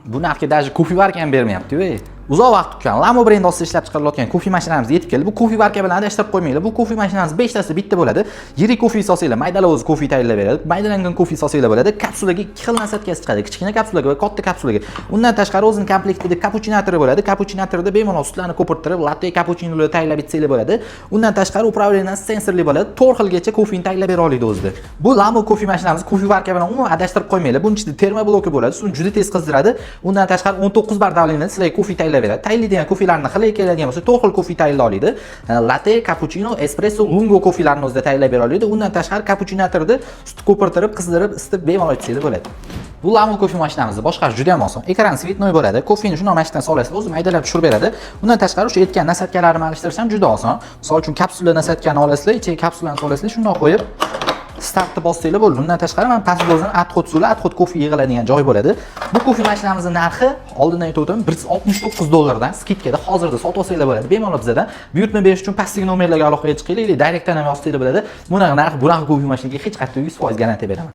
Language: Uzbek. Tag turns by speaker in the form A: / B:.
A: Bu narxga даже кофеварка ham bermayapti-yu, ey. Uzoq vaqt kutgan Lamo brendi ostida ishlab chiqarilayotgan kofe mashinamiz yetib keldi. Bu кофеварка bilan adashtirib qo'ymanglar. Bu kofe mashinamiz 5 tasi bitta bo'ladi. Yirik kofe solsanglar, maydalab o'zi kofe tayyorlab beradi. Maydalangan kofe solsanglar bo'ladi. Kapsulaga ikki xil насадка si chiqadi. Kichkina kapsulaga va katta kapsulaga. Undan tashqari o'zining komplektida kapuchinatori bo'ladi. Kapuchinatorda bemalol sutlarni ko'pirtirib, latte, kapuchinolar tayyorlab ichsanglar bo'ladi. Undan tashqari управление sensorli bo'ladi. 4 xilgacha kofeni tayyorlab bera oladi o'zida. Bu Lamo kofe mashinamiz кофеварка bilan umuman adashtirib qo'ymanglar. Buning ichida termobloki bo'ladi. Suvni juda tez qizdiradi. Undan tashqari 19 bar давление sizlarga kofe tayyorlab beradi. Tayyorlaydigan kofelarni xili keladigan bo'lsa, 4 xil kofe tayyorlay oladi. Latte, kapuchino, espresso, lungo kofelarni o'zida tayyorlab bera oladi. Undan tashqari kapuchinatorda sut ko'pirtirib, qizdirib, isitib bemalol ichsangiz bo'ladi. Bu Lamo kofe mashinamizni boshqarish juda ham oson. Ekran цветной bo'ladi. Kofeni shundoq mashinadan solasiz, o'zi maydalab tushirib beradi. Undan tashqari o'sha aytgan насадка larini almashtirish ham juda oson. Misol uchun kapsula насадка ni olasizlar, ichiga kapsulani solasizlar, shundoq qo'yib startni bossanglar bo'ldi. Undan tashqari mana pastda o'zini отход suvlar, отход kofe yig'iladigan joy bo'ladi. Bu kofe mashinamizning narxi, oldindan aytib o'taman, 169 dollardan скидка da hozirda sotib olsanglar bo'ladi. Bemalol bizdan buyurtma berish uchun pastdagi nomerlarga aloqaga chiqinglar, или direktdan ham yozsanglar bo'ladi. Bunaqa narx, bunaqa kofe mashinaga hech qayerda 100% garantiya beraman.